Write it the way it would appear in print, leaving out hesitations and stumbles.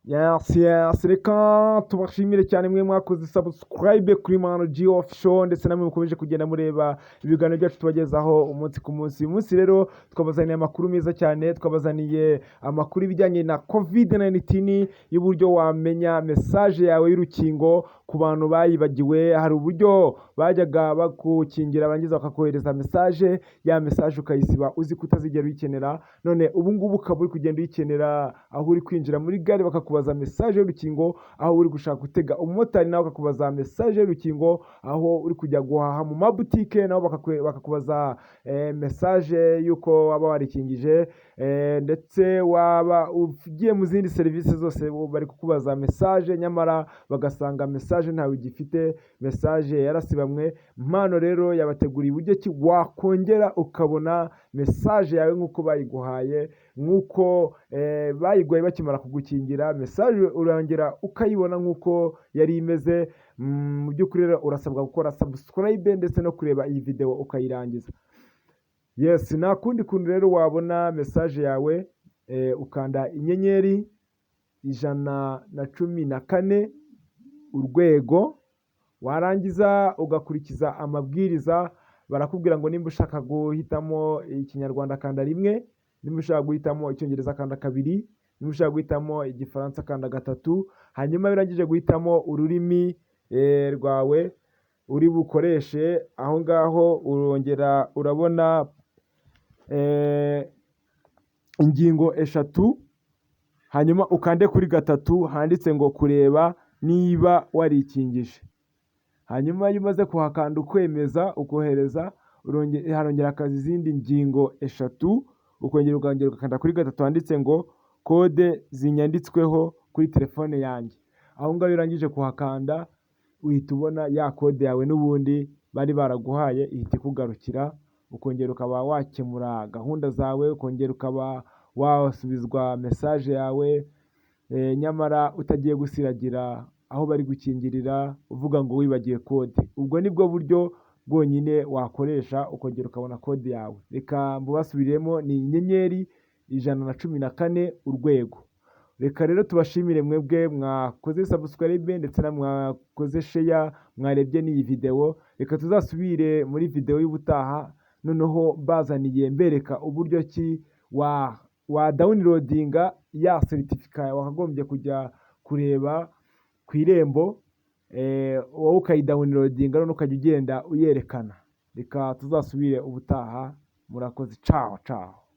Yes, reka tubashimire cyane mwe mwakoze subscribe kuri Mano G Official, ndetse namwe mukomeje kugenda mureba ibiganiro byacu tubagezaho umunsi ku munsi. Uyu munsi rero twabazaniye amakuru meza cyane, twabazaniye amakuru ibijyanye na COVID-19, y'uburyo wamenya message yawe y'urukingo ku bantu bayibagiwe. Hari uburyo bajyaga bagukingira, barangiza bakakohereza message, ya message ukayisiba uzi ko utazigera uyikenera. None ubu ngubu ukaba uri kugenda uyikenera, aho uri kwinjira muri gare bakakubaza message y'urukingo, aho uri gushaka gutega umumotari nawe bakakubaza message y'urukingo, aho uri kujya guhaha mu mabutike nabo bakakubaza message y'uko waba warikingije, ndetse waba ugiye mu zindi serivisi zose bari kukubaza message, nyamara bagasanga message ntawe ugifite, message yarasibamwe. Mpano rero yabateguriye uburyo ki wakongera ukabona message yawe nk'uko bayiguhaye, nk'uko bayiguhaye bakimara kugukingira. Message urongera ukayibona nk'uko yari imeze. Mu by'ukuri rero urasabwa gukora subscribe ndetse no kureba iyi video ukayirangiza. Yes, nta kundi kuntu rero wabona message yawe, ukanda *114#, warangiza ugakurikiza amabwiriza. Barakubwira ngo nimba ushaka guhitamo Ikinyarwanda kanda 1, nimba ushaka guhitamo Icyongereza kanda 2, nimba ushaka guhitamo Igifaransa kanda 3. Hanyuma iyo urangije guhitamo ururimi rwawe uri bukoreshe aho ngaho, urongera urabona ingingo eshatu, hanyuma ukande kuri 3 handitse ngo kureba niba warikingije. Hanyuma iyo umaze kuhakanda ukwemeza ukohereza, harongera hakaza izindi ngingo eshatu, ukongera ukongera ugakanda kuri 3 handitse ngo kode zinyanditsweho kuri telefone yanjye. Aho ngaho iyo urangije kuhakanda, uhita ubona ya kode yawe n'ubundi bari baraguhaye, ihita ikugarukira, ukongera ukaba wakemura gahunda zawe, ukongera ukaba wasubizwa message yawe, nyamara utagiye gusiragira aho bari gukingirira uvuga ngo wibagiwe kode. Ubwo nibwo buryo bwonyine wakoresha ukongera ukabona kode yawe. Reka mbubasubiriremo, ni *114#. Reka rero tubashimire mwebwe mwakoze subscribe ndetse na mwakoze share, mwarebye n'iyi videwo. Reka tuzasubire muri videwo y'ubutaha, noneho mbazaniye mbereka uburyo ki wa downloadinga ya certificat wakagombye kujya kureba ku Irembo, wowe ukayidownloadinga noneho ukajya ugenda uyerekana. Reka tuzasubire ubutaha, murakoze, ciao ciao.